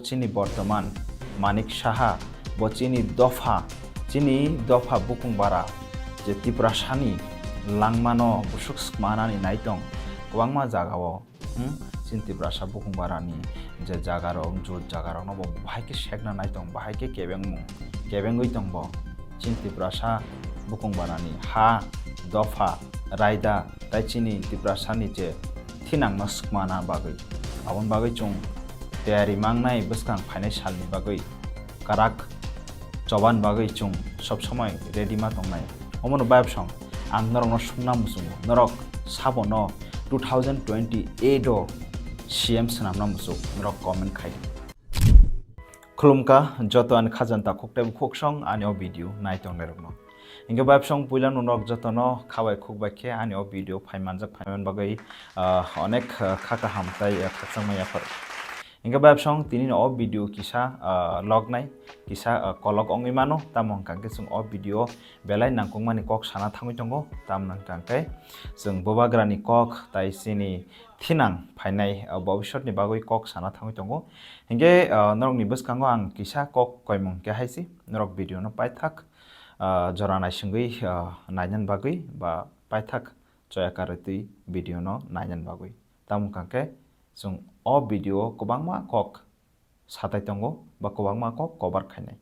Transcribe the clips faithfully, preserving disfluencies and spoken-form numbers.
Chini bortoman Manik Saha, bo chini dopha, chini dopha bukung bara, je Tiprasani langmano busuk swkmanani naitong kwbangma jagao, hmm, chini Tiprasa bukung barani je jagarok, jut jagarokno bo bahai khe sekna naitong, bahai khe kebengmung, kebengwi tong bo. Chini Tiprasa bukung barani ha, dopha, raida, tai chini Tiprasani je thinangno swkmana bagwi. Aboni bagwi chwng tiyari mangnai bwskang phainai salni bagwi kwrak choban bagwi chwng sob somoi ready ma tongnai. Omono bayapsong ang norokno swngna muchungo, norok sabono two thousand twenty-eight o C M swnamna muchuk, norok comment khai di. Khulumkha joto ani khajanta khuk tei bukhuk song ani o video nai tongnairokno. Hingke bayapsong puila norok jotono khabai khuk bai khe ani o video phai manjak phai man bagwi, ah, onek, ah, kha kaham tei, ah, khakchangma yaphar. Hingke bayapsong tini o video kisa, ah, lognai, kisa, ah, kolok wngwi mano, tamo hwnkha khe chwng o video belai nangkukmani kok sana thangwi tongo, tamo hwnkha khe chwng bubagrani kok tai chini thinang phainai, ah, bobisotni bagwi kok sana thangwi tongo. Hingke, ah, norokni bwskango ang kisa kok koimung khe hai se, norok video no paithak, ah, jora naisingwi, ah, nainani bagwi ba paithak choya karwi twi video no nainani bagwi. Tamo hwnkha khe chwng o video o kwbangma kok satai tongo ba kwbangma kok cover khainai.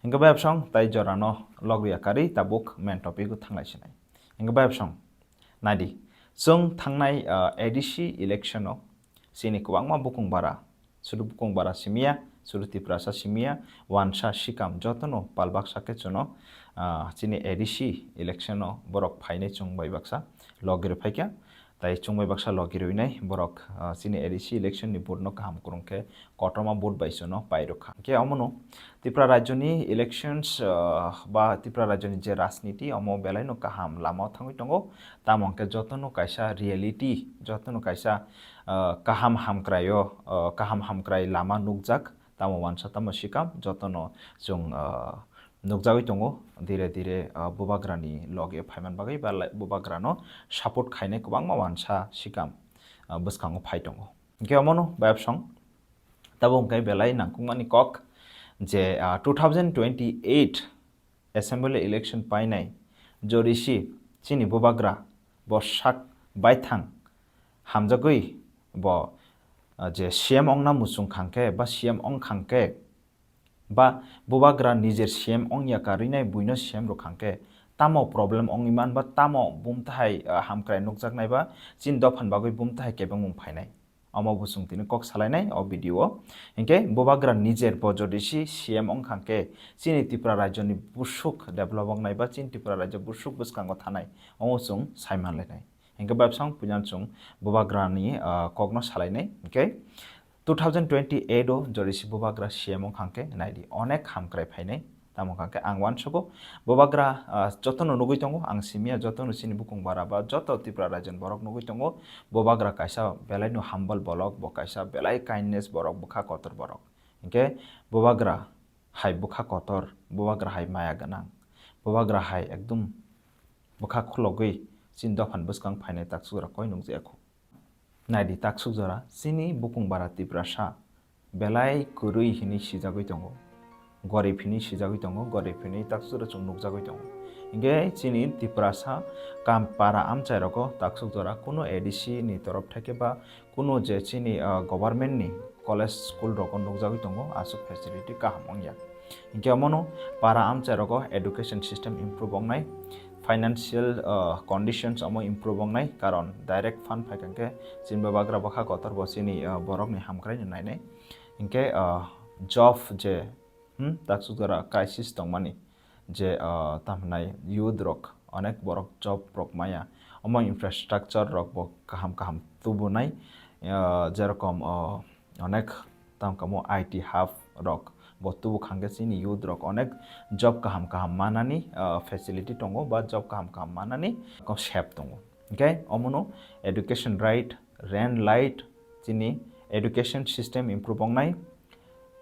Hingke bayapsong tai jorano logri yakarwi tabuk main topic o thanglai sinai. Hingke bayapsong naidi, chwng thangnai, ah, A D C election o chini kwbangma bukung bara, sudu bukung bara simiya, sudu Tiprasa simiya, wansa sikam jotono pal baksa khe chwngno, ah, chini A D C election o borok phainai chwng bai baksa logri phaikha. Tai chwng bai baksa logi rwinai borok, ah, chini A D C election ni vote no kaham kwrwng khe kotorma vote bai chwngno pai rwkha. Hingke omono Tripura rajyoni elections, ah, ba Tripura rajyoni je rajniti omo belai no kaham lama o thangwi tongo. Tamo hwnkhe jotono kaisa reality, jotono kaisa, ah, kaham hamkrai o, ah, kaham hamkrai lama nukjak. Tamo wansa tamo sikam jotono chwng, ah, nukjagwi tongo, dire dire, ah, bubagrani loge phaiman bagwi ba lai-, bubagrano support khainai kwbangma wansa sikam, ah, bwskango phai tongo. Hingke omono bayapsong tabuk hwnkhe belai nangkukmani kok je, ah, two thousand twenty-eight assembly election painai jorisi chini bubagra bo sak baithang hamjagwi bo, ah, je C M ongna muchung khangkhe ba C M ong khangkhe, ba bubagra nijer C M ongya karwinai buino C M rwkhangkhe tamo problem ongwi man ba tamo bumtahai, ah, hamkrai nukjaknai ba chini dophani bagwi bumtahai kebengmung phainai. Omo bo chwng tini kok salainai o video o. Hinkhe bubagra nijer bo jodi si C M ongkhangkhe chini Tripura rajyoni busuk develop wngnai ba chini Tripura rajyo busuk bwskango thanai omo chwng saimanlainai. Hinkhe babsang puinan chwng bubagrani, ah, kokno salainai. Hinkhe two thousand twenty-eight o jodi si bubagra C M ongkhangkhe naidi onek hamkrai phainai. Tamo hwnkha khe ang uansugo, bubagra, ah, jotono nugwi tongo, ang simiya jotono chini bukung bara ba joto Tripura rajyoni borok nugwi tongo, bubagra kaisa belaino humble borok, bo kaisa belai kindness borok, bwkha kotor borok. Hinkhe bubagra hai bwkha kotor, bubagra hai maya gwnang, bubagra hai ekdum bwkha khulogwi chini dophani bwskang phainai taksukra koi nukjakha. Naidi taksuk jora, chini bukung bara Tiprasa belai kwrwi hinwi sijagwi tongo, gorib hinwi sijagwi tongo, gorib hinwi taksuk jora chwng nukjagwi tongo. Hinkhe chini Tiprasa kam para amchai rogo taksuk jora kuno A D C ni torof theke ba kuno je chini, ah, government ni college school rogo nukjagwi tongo, aswk facility kaham wngya. Hinkhe omono para amchai rogo education system improve wngnai, financial, ah, conditions omo improve wngnai, karon direct fund phaikha khe chini bubagra bwkha kotor bo chini, ah, borokni hamkraino nainai. Hinkhe, ah, job je, hmm, taksuk jora crisis tongmani je, ah, tamhinai youth rok onek borok job rok maya, omo infrastructure rok bo kaham kaham tubunai, ah, jerokom, ah, onek tamo kamo I T hub rok bo tubu khangkhe chini youth rok onek job kaham kaham manani, ah, facility tongo ba job kaham kaham manani ko sep tongo. Hinkhe omono education right, rent right, chini education system improve wngnai,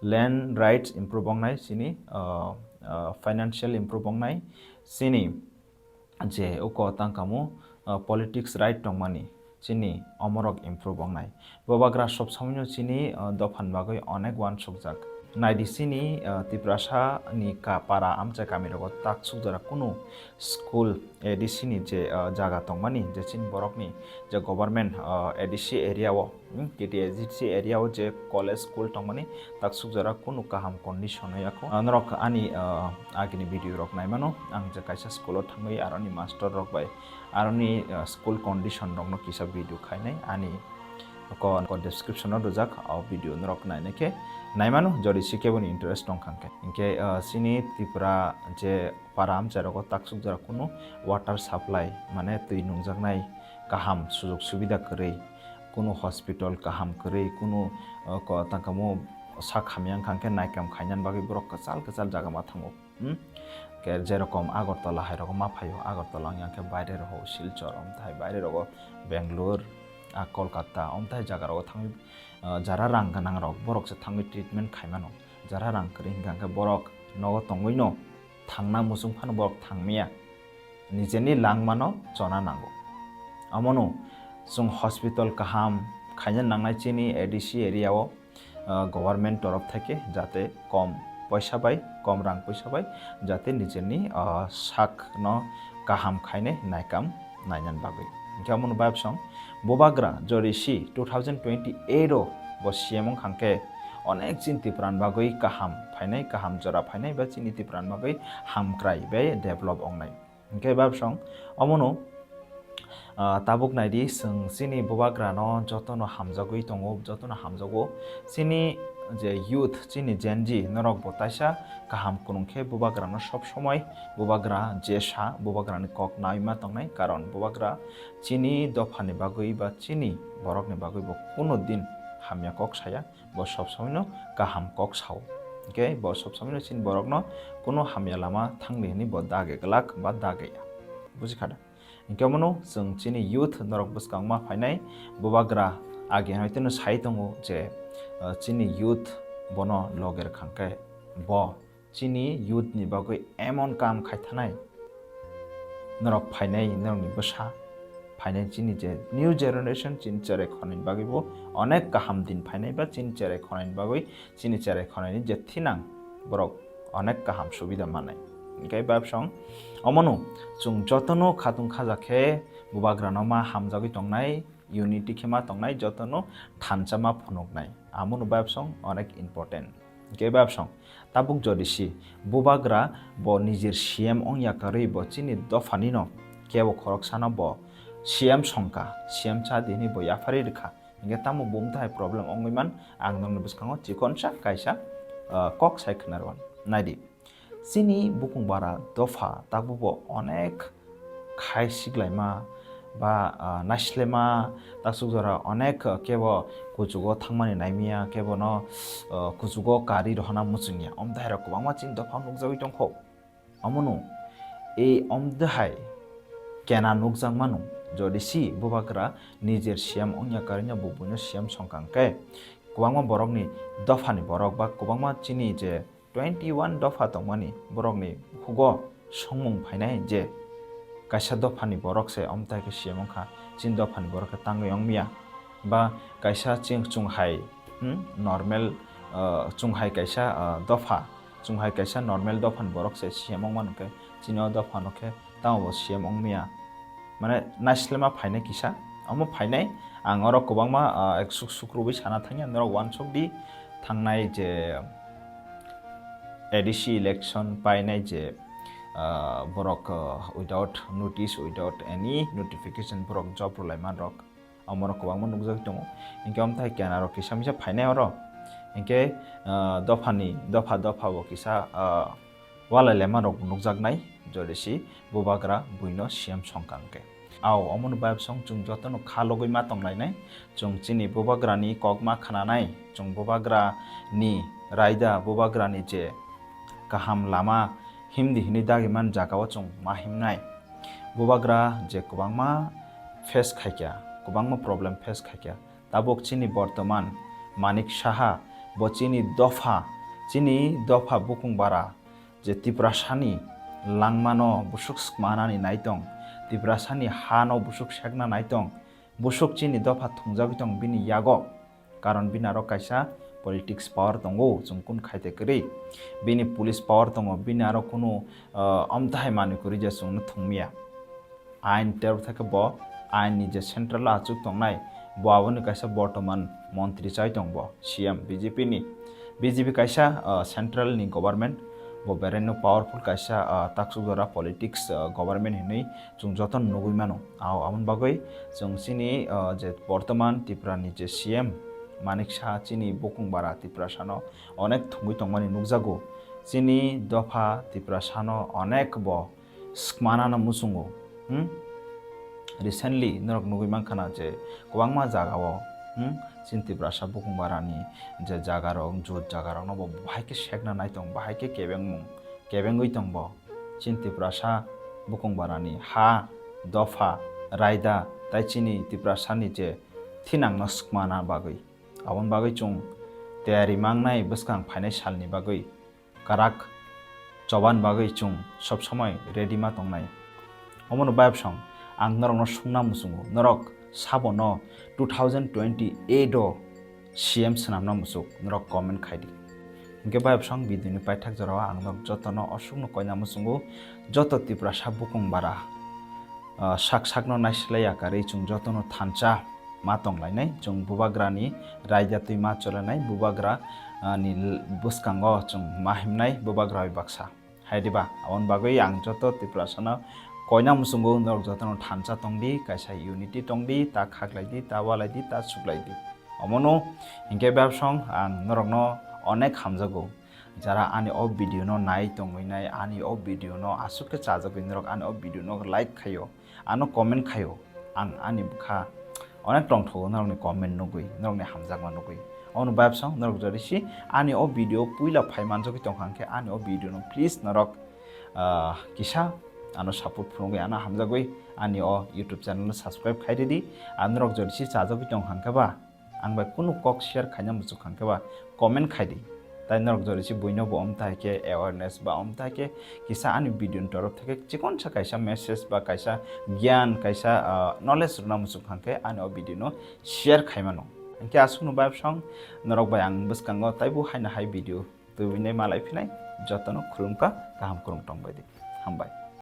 land rights improve wngnai, chini, ah, ah, financial improve wngnai, chini je uko tangkamo, ah, politics right tongmani, chini omorok improve wngnai. Bubagra sob somoino chini, uh, dophani bagwi onek uansukjak. Naidi chini, uh, Tiprasa ni ka-, para amchai kamirogo taksuk jora kunu school A D C ni je, uh, jaga tongmani, je chini borokni je government, uh, A D C area o, hmm, K T A D C area o je college school tongmani taksuk jora kunu kaham condition o yako. Uh, norok ani, uh, agini video rok naimano, ang je kaisa school o thangwi aroni master rok bai aroni, uh, school condition rokno kisa video khainai ani ko, ko description o rijak o video norok nainai khe naimano, jodi si keboni interest tongkha khe. Hinkhe, uh, chini Tripura je para amchai rogo taksuk jora kunu water supply, mane twi nungjaknai kaham sujok subida kwrwi, kunu hospital kaham kwrwi, kunu, uh, ko tangkamo sak hamya wngkha khe naikam khainani bagwi borok kwchal kwchal jaga ma thango. Hmm? Ke jerokom Agartala hai rogo ma phaio, Agartala wngya khe baire rogo Silchar, omthai baire rogo Bangalore, a Kolkata, omthai jaga rogo thangwi, uh, jara rang gwnang rok borok se thangwi treatment khaimano. Jara rang kwrwi hinkha khe borok nogo tongwino thangna muchung phano borok thangmaya. Nijeni langmano chona nango. Omono chwng hospital kaham khaina nangnai chini A D C area o, uh, government torof theke jate kom poisa bai, kom rang poisa bai jate nijeni, uh, sak no kaham khainai naikam nainani bagwi. Hinkhe omono bayapsong Bubagra jodi si two thousand twenty-eight o bo C M wngkha khe onek chini Tripura ni bagwi kaham phainai, kaham jora phainai ba chini Tripura ni bagwi hamkrai bai develop wngnai. Hinkhe babsong omono, ah, tabuk naidi, chwng chini Bubagrano jotono hamjagwi tongo, jotono hamjago. Chini je youth, chini Gen Z, norok bo taisa kaham kunung khe Bubagrano sob somoi Bubagra je sa, Bubagrani kok naima tongnai, karon Bubagra chini dophani bagwi ba chini borokni bagwi bo kuno din hamya kok saya. Bo sob somoino kaham kok sao. Hinkhe bo sob somoino chini borokno kuno hamya lama thangdi hwnwi bo dage glak ba dage ya. Buji kha da? Hinkhe omono chwng chini youth norok bwskang ma phainai Bubagra age hwnwi tino sai tongo je, uh, chini youth bono loger khangkhe bo chini youth ni bagwi emon kam khaithanai. Norok phainai, norokni bwsa phainai, chini je new generation, chini cherai khonani bagwi bo onek kaham din phainai ba chini cherai khonani bagwi, chini cherai khonani je thinang borok onek kaham subida manai. Hinkhe babsong omono chwng jotono khatung khaja khe Bubagrano ma hamjagwi tongnai, unity khe ma tongnai, jotono thansa ma phunuknai. Amono babsong onek important. Hinkhe babsong tabuk jodi si Bubagra bo nijir C M wngya kwrwi bo chini dophani no kebo khoroksano bo C M songkha, C M cha di hwnwi bo yapharwi rwkha. Hinkhe tamo bumtahai problem wngwi man, ang nokni bwskango chikonsa kaisa, ah, kok sai khna rwan. Naidi, chini bukung bara dopha tabuk bo onek khai siklaima ba, ah, naislema, taksuk jora onek, ah, kebo kuchugo thangmani naimiya, kebono, ah, kuchugo kari rohona muchungya. Omthairok kwbangma chini dopha nukjagwi tongkho. Omono ei omtahai kena nukjakmano, jodi si Bubagra nijer C M wngya karino bo buino C M songkang khe kwbangma borokni dophani borok ba kwbangma chini je twenty one dopha tongmani borokni hugo songmung phainai je kaisa dophani borok se omtai khe C M wngkha, chini dophani borok khe tangwi wngmiya, ba kaisa ching chunghai, hmm, normal, uh, chunghai kaisa, uh, dopha, chunghai kaisa normal dophani borok se C M wngmano khe chini o dophano khe tamo bo C M wngmiya. Mane naislema phainai kisa. Omo phainai, ang oro kwbangma, ah, ek suk suk rwui sana thangya, norok uansuk di thangnai je A D C election painai je, ah, borok, ah, without notice, without any notification borok job rwlai man rok. Omorok kwbangma nukjagwi tongo. Hinkhe omthai kena rok kisa misa phainai oro. Hinkhe, ah, dophani, dopha dopha bo kisa, ah, walai lema rok nukjaknai, jodi si Bubagra buino C M songkang khe. Ao, omono bayapsong chwng jotono kha logwi ma tonglainai, chwng chini Bubagrani kok ma khnanai, chwng Bubagrani raida, Bubagrani je kaham lama himdi hwnwi dagi man jagao chwng ma himnai. Bubagra je kwbangma face khaikha, kwbangma problem face khaikha, tabuk chini bortoman Manik Saha bo chini dopha, chini dopha bukung bara, je Tiprasani langmano busuk swkmanani naitong, Tiprasani hano busuk sekna naitong, Busuk chini dopha thungjagwi tong bini yago, karon bini aro kaisa politics power tongo, chwng kun khaite kwrwi. Bini police power tongo, bini aro kunu, ah, amtahai manwi kwrwi je chwngno thwngmaya. Ain terok thake bo ain ni je central achuk tongnai, bo aboni kaisa bortoman montri chai tong bo, C M B J P ni. B J P kaisa, ah, central ni government, bo beraino powerful kaisa, ah, taksuk jora politics, ah, government hinwi chwng joto nugwi mano. Ao aboni bagwi chwng chini, ah, je bortoman Tripura ni je C M Manik Saha chini bukung bara Tiprasano onek thwngwi tongmani nukjago. Chini dopha Tiprasano onek bo swkmanano muchungo. Hmm? Recently norok nugwi mankha na je kwbangma jagao, hmm, chini Tiprasa bukung barani je jagarok, jut jagarokno bo bahai khe sekna nai tong, bahai khe kebengmung, kebengwi tong bo. Chini Tiprasa bukung barani ha, dopha, raida, tai chini Tiprasani je thinangno swkmana bagwi. Aboni bagwi chwng tiyari mangnai bwskang phainai salni bagwi kwrak choban bagwi chwng sob somoi ready ma tongnai. Omono bayapsong ang norokno sungna muchungo, norok sabono two thousand twenty-eight o C M swnamna muchuk, norok comment khai di. Hinkhe bayapsong video ni paithak jorao ang norok jotono osukno koina muchungo, joto Tiprasa bukung bara, ah, sak sakno naisilai yakarwi chwng jotono thansa ma tonglainai, chwng bubagrani raida twi ma cholainai, bubagra, ah, ni l-, bwskango chwng ma himnai bubagra bai baksa. Hai diba, aboni bagwi ang joto Tiprasano koina muchungo norok jotono thansa tongdi, kaisa unity tongdi, ta khaklai di, ta walai di, ta suklai di. Omono hinkhe bayapsong ang norokno onek hamjago. Jara ani o video no nai tongwi nai, ani o video no aswk khe chajagwi norok ani o video no like khaio, ano comment khaio, ang ani bwkha onek tongthogo norokni comment nugwi, norokni hamjakma nugwi. Omono bayapsong norok jodi si ani o video puila phai manjagwi tongkha hwnkhe ani o video no please norok, ah, kisa ano support phunugwi ano hamjagwi ani o YouTube channel no subscribe khai ridi. Ar norok jodi si chajagwi tongkha hwnkhe ba ang bai kunu kok share khaina muchuk kha hwnkhe ba comment khai di. Tai norok jodi si buino bo omtai khe awareness ba omtai khe kisa ani video ni torof theke chikonsa kaisa message ba kaisa gyan kaisa, ah, knowledge rwna muchuk kha hwnkhe ani o video no share khai mano. Hinkhe aswkno bayapsong norok bai ang bwskango taibo haino hai video tubinai malai phinai jotono khulumkha kaham khulum tongbai di. Hambai.